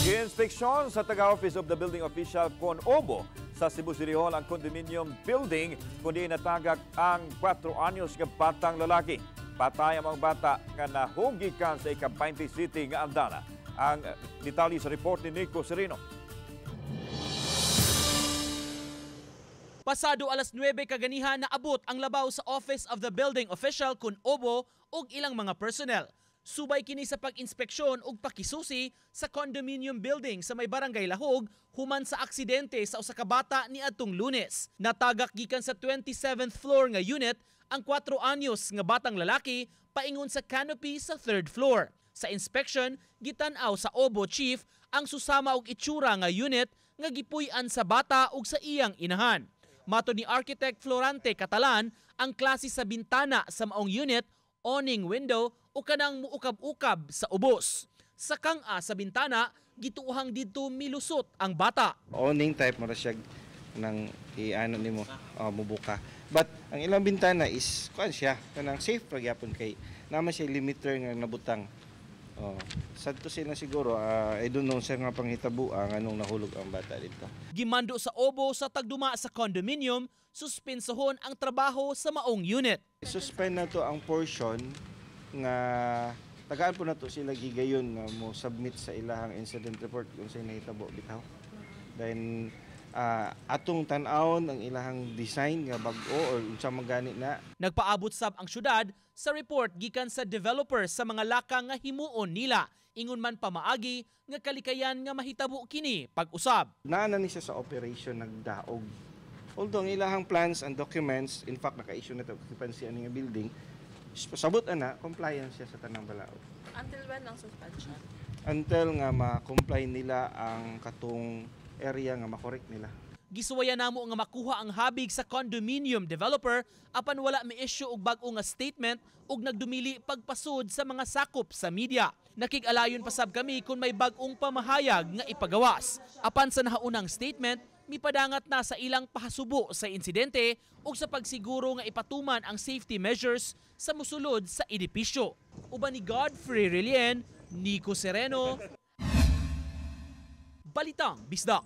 Giinspeksyon sa taga-Office of the Building Official kon OBO sa Cebu City Hall ang condominium building kung diin natagak ang 4 anyos nga batang lalaki. Patay ang mga bata nga nahugikan sa ika-27 nga andana. Ang detalye sa report ni Nico Sereno. Pasado alas 9 kaganihan, naabot ang labaw sa Office of the Building Official kun OBO ug ilang mga personnel. Subay kini sa pag-inspeksyon ug pakisusi sa condominium building sa may Barangay Lahug human sa aksidente sa usa ka bata niadtong Lunes. Natagak gikan sa 27th floor nga unit ang 4 anyos nga batang lalaki paingon sa canopy sa 3rd floor. Sa inspection, gitan-aw sa OBO chief ang susama og itsura nga unit nga gipuy-an sa bata ug sa iyang inahan. Matod ni Architect Florante Catalan, ang klase sa bintana sa maong unit, awning window o kanang muukab-ukab sa ubos. Sa kang-a sa bintana, gituohang didto milusot ang bata. Awning type mo siya ng iano nimo mubuka. But ang ilang bintana is kuan siya, kanang safe ra gyapon kay naman siya limiter nga nabutang. Oh, sadto sila siguro, I don't know sa nga panghitabo nganong nahulog ang bata dito. Gimando sa OBO sa tagduma sa condominium, suspensahon ang trabaho sa maong unit. Suspend na to ang portion nga tagaan po na to sila gigayon nga mo submit sa ilahang incident report kung sa nahitabo bitaw. Then atong tan-awon ang ilahang design nga bag-o or unsa man gani na. Nagpaabot sab ang syudad sa report gikan sa developer sa mga lakang nga himuon nila. Ingon man pamaagi nga kalikayan nga mahitabo kini pag-usab. Naa na ni siya sa operation nagdaog. Although ang ilahang plans and documents, in fact naka-issue na to occupancy ani nga building, sabot ana compliance siya sa tanang balaod. Until when ang suspension? Until nga ma-comply nila ang katong area nga makorek nila. Gisuwayan namo nga makuha ang habig sa condominium developer apan wala mi-issue og bag-o nga statement ug nagdumili pagpasud sa mga sakop sa media. Nakig-alayon pa sab kami kung may bag-ong pamahayag nga ipagawas. Apan sa nahaunang statement, mipadangat na sa ilang pahasubo sa insidente ug sa pagsiguro nga ipatuman ang safety measures sa musulod sa edipisyo. Uban ni Godfrey Relien, Nico Sereno, Balitang Bisdak.